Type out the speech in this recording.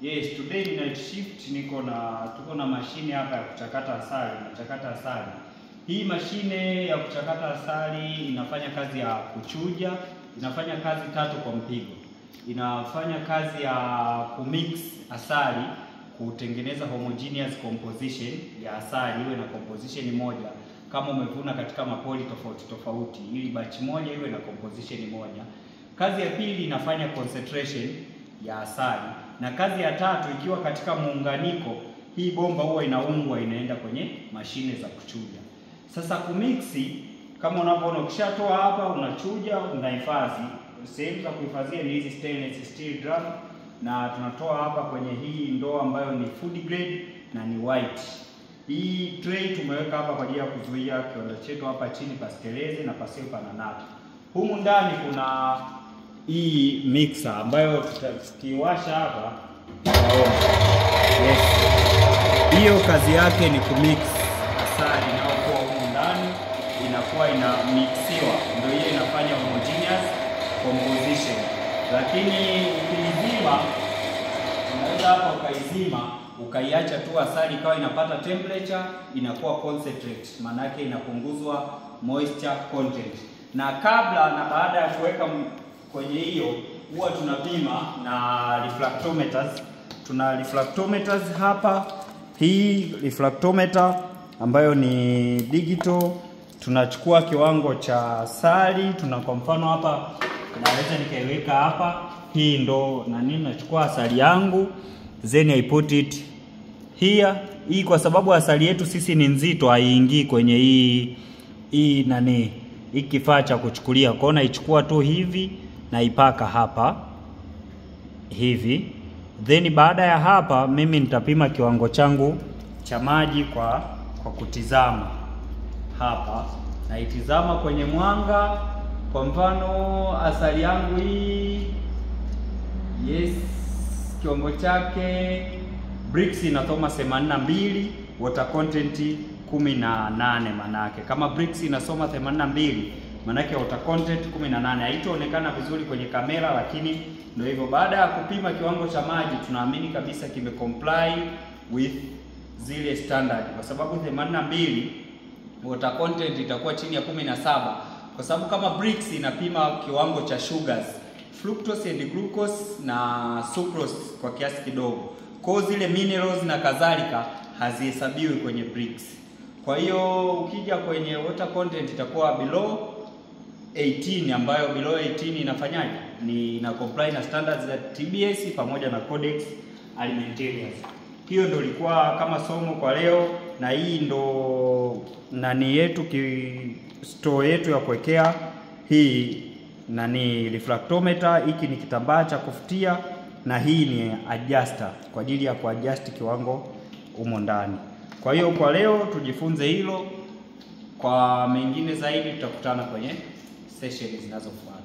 Yes, today ni night shift, tuko na mashine hapa ya kuchakata asali, inachakata asali. Hii mashine ya kuchakata asali inafanya kazi ya kuchuja, inafanya kazi tatu kwa mpigo. Inafanya kazi ya kumix asali, kutengeneza homogeneous composition ya asali iwe na composition moja. Kama umevuna katika mapoli tofauti tofauti, ili batch moja iwe na composition moja. Kazi ya pili inafanya concentration ya asali, na kazi ya tatu ikiwa katika muunganiko, hii bomba huwa inaungwa inaenda kwenye mashine za kuchuja. Sasa kumixi, kama unavyoona, ukishatoa hapa unachuja, unahifadhi. Sehemu za kuhifadhia ni hizi stainless steel drum, na tunatoa hapa kwenye hii ndoo ambayo ni food grade na ni white. Hii tray tumeweka hapa kwa ajili ya kuzuia kiwanda chetu hapa chini pasiteleze na pasiwe pananata. Humu ndani kuna hii mixer ambayo tukiwasha hapa tutaona. Yes. Hiyo kazi yake ni kumix asali inayokuwa humu ndani, inakuwa inamixiwa, ndio hiyo inafanya homogeneous composition. Lakini ukizima, unaweza hapa ukaizima, ukaiacha tu asali ikawa inapata temperature, inakuwa concentrate, maana yake inapunguzwa moisture content. Na kabla na baada ya kuweka kwenye hiyo, huwa tunapima na refractometers. Tuna refractometers hapa. Hii refractometer ambayo ni digital, tunachukua kiwango cha asali. Tuna kwa mfano hapa naweza nikaiweka hapa, hii ndo na nini, nachukua asali yangu then I put it here. Hii kwa sababu asali yetu sisi ni nzito, haiingii kwenye hii nani, hii kifaa cha kuchukulia. Kwa hiyo naichukua tu hivi naipaka hapa hivi, then baada ya hapa mimi nitapima kiwango changu cha maji kwa kutizama hapa. Naitizama kwenye mwanga. Kwa mfano asali yangu hii, yes, kiwango chake Brix inasoma 82, water content 18. Manake kama Brix inasoma 82, manake water content 18. Haitaonekana vizuri kwenye kamera, lakini ndio hivyo. Baada ya kupima kiwango cha maji, tunaamini kabisa kime comply with zile standard, kwa sababu 82 water content itakuwa chini ya 17, kwa sababu kama Brix inapima kiwango cha sugars, fructose and glucose na sucrose kwa kiasi kidogo. Kwa zile minerals na kadhalika hazihesabiwi kwenye Brix. Kwa hiyo ukija kwenye water content itakuwa below 18, ambayo below 18 inafanyaje? Ni ina comply na standards za TBS pamoja na Codex Alimentarius. Hiyo ndio ilikuwa kama somo kwa leo, na hii ndo nani yetu, store yetu ya kuwekea hii nani refractometer. Hiki ni kitambaa cha kufutia na hii ni adjuster kwa ajili ya kuadjust kiwango humo ndani. Kwa hiyo kwa leo tujifunze hilo. Kwa mengine zaidi tutakutana kwenye session zinazofuata.